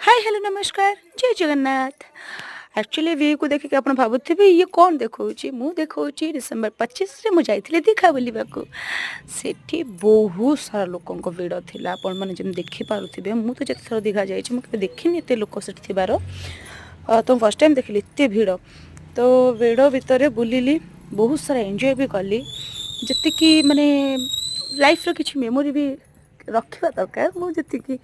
High, hello, ନମସ୍କାର, ଜୟ Jagannath. Actually ଭ୍ୟୁକୁ ଦେଖିକି ଆପଣ ଭାବୁଥିବେ, ଇଏ କ'ଣ ଦେଖାଉଛି। ମୁଁ ଦେଖାଉଛି, ଡିସେମ୍ବର 25ରେ ମୁଁ ଯାଇଥିଲି ଦୀଘା ବୁଲିବାକୁ। ସେଠି ବହୁତ ସାରା ଲୋକଙ୍କ ଭିଡ଼ ଥିଲା, ଆପଣମାନେ ଯେମିତି ଦେଖିପାରୁଥିବେ। ମୁଁ ତ ଯେତେ ଥର ଦୀଘା ଯାଇଛି, ମୁଁ କେବେ ଦେଖିନି ଏତେ ଲୋକ ସେଠି ଥିବାର। ତ ମୁଁ ଫାର୍ଷ୍ଟ ଟାଇମ୍ ଦେଖିଲି ଏତେ ଭିଡ଼। ତ ଭିଡ଼ ଭିତରେ ବୁଲିଲି, ବହୁତ ସାରା ଏନ୍ଜୟ ବି କଲି। ଯେତିକି ମାନେ ଲାଇଫ୍ର କିଛି ମେମୋରି ବି ରଖିବା ଦରକାର, ମୁଁ ଯେତିକି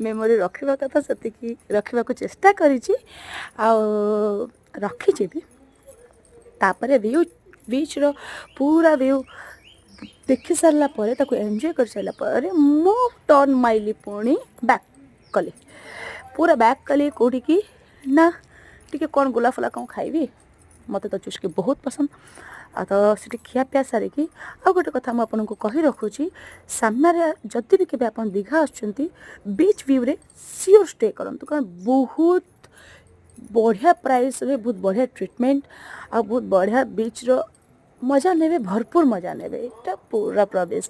ମେମୋରି ରଖିବା କଥା ସେତିକି ରଖିବାକୁ ଚେଷ୍ଟା କରିଛି ଆଉ ରଖିଛି ବି। ତାପରେ ଭ୍ୟୁ, ବିଚ୍ର ପୁରା ଭ୍ୟୁ ଦେଖି ସାରିଲା ପରେ, ତାକୁ ଏନ୍ଜୟ କରିସାରିଲା ପରେ ମୁଁ ଟର୍ନ ମାଇଲି, ପୁଣି ବ୍ୟାକ୍ କଲି, ପୁରା ବ୍ୟାକ୍ କଲି। କେଉଁଠିକି ନା ଟିକେ କ'ଣ ଗୋଲା ଫୋଲା କ'ଣ ଖାଇବି। ମୋତେ ତ ଚୁସ୍କି ବହୁତ ପସନ୍ଦ। ଆଉ ତ ସେଠି ଖିଆପିଆ ସାରିକି, ଆଉ ଗୋଟେ କଥା ମୁଁ ଆପଣଙ୍କୁ କହି ରଖୁଛି, ସାମ୍ନାରେ ଯଦି ବି କେବେ ଆପଣ ଦୀଘା ଆସୁଛନ୍ତି, ବିଚ୍ ଭ୍ୟୁରେ ସିଓର ଷ୍ଟେ କରନ୍ତୁ, କାରଣ ବହୁତ ବଢ଼ିଆ ପ୍ରାଇସ୍ରେ ବହୁତ ବଢ଼ିଆ ଟ୍ରିଟମେଣ୍ଟ ଆଉ ବହୁତ ବଢ଼ିଆ ବିଚ୍ର ମଜା ନେବେ, ଭରପୁର ମଜା ନେବେ, ଏଇଟା ପୁରା ପ୍ରବେଶ।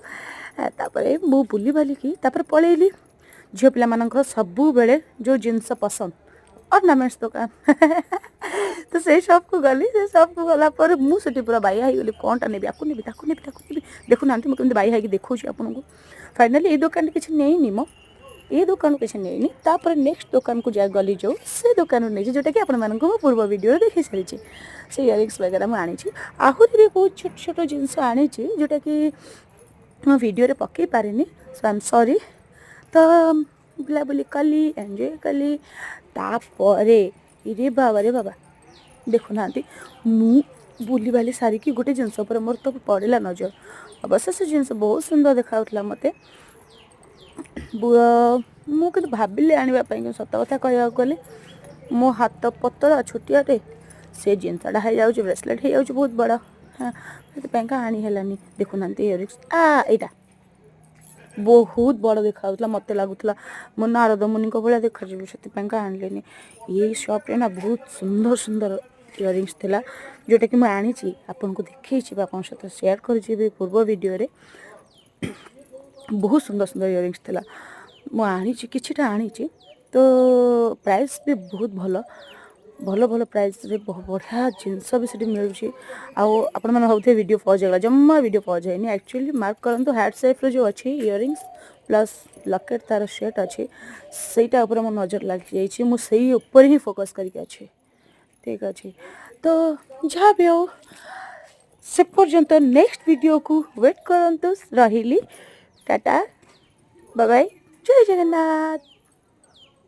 ତାପରେ ମୁଁ ବୁଲିବାଲିକି ତାପରେ ପଳେଇଲି ଝିଅ ପିଲାମାନଙ୍କର ସବୁବେଳେ ଯେଉଁ ଜିନିଷ ପସନ୍ଦ, ଅର୍ଣ୍ଣାମେଣ୍ଟସ୍ ଦୋକାନ। ତ ସେଇ ସପ୍କୁ ଗଲି। ସେ ସପ୍କୁ ଗଲା ପରେ ମୁଁ ସେଠି ପୁରା ବାଇଆ ହେଇଗଲି। କ'ଣଟା ନେବି? ଆକୁ ନେବି, ତାକୁ ନେବି, ତାକୁ ନେବି। ଦେଖୁନାହାନ୍ତି, ମୁଁ କେମିତି ବାଇଆ ହେଇକି ଦେଖାଉଛି ଆପଣଙ୍କୁ। ଫାଇନାଲି ଏଇ ଦୋକାନରେ କିଛି ନେଇନି ମୁଁ, ଏଇ ଦୋକାନରୁ କିଛି ନେଇନି। ତାପରେ ନେକ୍ସଟ ଦୋକାନକୁ ଯାଇ ଗଲି, ଯେଉଁ ସେ ଦୋକାନରୁ ନେଇଛି, ଯେଉଁଟାକି ଆପଣମାନଙ୍କୁ ମୁଁ ପୂର୍ବ ଭିଡ଼ିଓରେ ଦେଖାଇ ସାରିଛି। ସେ ଇୟରିଙ୍ଗସ୍ ବଗେରା ମୁଁ ଆଣିଛି। ଆହୁରି ବି ବହୁତ ଛୋଟ ଛୋଟ ଜିନିଷ ଆଣିଛି, ଯେଉଁଟାକି ମୁଁ ଭିଡ଼ିଓରେ ପକାଇ ପାରିନି। So I am sorry. ତ ବୁଲାବୁଲି କଲି, ଏନ୍ଜୟ କଲି। ତାପରେ ଇରେ ବାବା ରେ ବାବା, ଦେଖୁନାହାନ୍ତି, ମୁଁ ବୁଲିବାଲି ସାରିକି ଗୋଟେ ଜିନିଷ ଉପରେ ମୋର ତ ପଡ଼ିଲା ନଜର। ଅବଶ୍ୟ ସେ ଜିନିଷ ବହୁତ ସୁନ୍ଦର ଦେଖାଯାଉଥିଲା ମୋତେ। ମୁଁ କିନ୍ତୁ ଭାବିଲି ଆଣିବା ପାଇଁ, କିନ୍ତୁ ସତ କଥା କହିବାକୁ ଗଲେ ମୋ ହାତ ପତଳା, ଛୋଟିଆଟେ, ସେ ଜିନିଷଟା ହେଇଯାଉଛି, ବ୍ରେସଲେଟ୍ ହେଇଯାଉଛି ବହୁତ ବଡ଼। ହଁ, ସେଥିପାଇଁକା ଆଣି ହେଲାନି। ଦେଖୁନାହାନ୍ତି, ଇୟରିଙ୍ଗସ୍ ଏଇଟା ବହୁତ ବଡ଼ ଦେଖାଯାଉଥିଲା। ମୋତେ ଲାଗୁଥିଲା ମୁଁ ନାରଦ ମୁନିଙ୍କ ଭଳିଆ ଦେଖାଯିବି, ସେଥିପାଇଁକା ଆଣିଲିନି। ଏଇ ସପ୍ରେ ନା ବହୁତ ସୁନ୍ଦର ସୁନ୍ଦର ଇୟରିଙ୍ଗସ୍ ଥିଲା, ଯେଉଁଟାକି ମୁଁ ଆଣିଛି, ଆପଣଙ୍କୁ ଦେଖେଇଛି ବା ଆପଣଙ୍କ ସହିତ ସେୟାର କରିଛି ବି ପୂର୍ବ ଭିଡ଼ିଓରେ। ବହୁତ ସୁନ୍ଦର ସୁନ୍ଦର ଇୟରିଙ୍ଗସ୍ ଥିଲା। ମୁଁ ଆଣିଛି, କିଛିଟା ଆଣିଛି। ତ ପ୍ରାଇସ୍ ବି ବହୁତ ଭଲ ଭଲ ଭଲ ପ୍ରାଇସ୍ରେ ବହୁତ ବଢ଼ିଆ ଜିନିଷ ବି ସେଠି ମିଳୁଛି। ଆଉ ଆପଣମାନେ ଭାବୁଥିବେ ଭିଡ଼ିଓ ପଜ୍ ହେଇଗଲା। ଜମା ଭିଡ଼ିଓ ପଜ୍ ହେଇନି। ଆକ୍ଚୁଆଲି ମାର୍କ କରନ୍ତୁ, ହାର୍ଟ ସେପ୍ର ଯେଉଁ ଅଛି ଇୟରିଙ୍ଗସ୍ ପ୍ଲସ୍ ଲକେଟ୍ ତାର ସେଟ୍ ଅଛି, ସେଇଟା ଉପରେ ମୋ ନଜର ଲାଗିଯାଇଛି। ମୁଁ ସେଇ ଉପରେ ହିଁ ଫୋକସ୍ କରିକି ଅଛି। ଠିକ୍ ଅଛି, ତ ଯାହା ବି ହଉ, ସେ ପର୍ଯ୍ୟନ୍ତ ନେକ୍ସଟ ଭିଡ଼ିଓକୁ ୱେଟ୍ କରନ୍ତୁ। ରହିଲି, ଟାଟା, ବାବାଇ, ଜୟ ଜଗନ୍ନାଥ।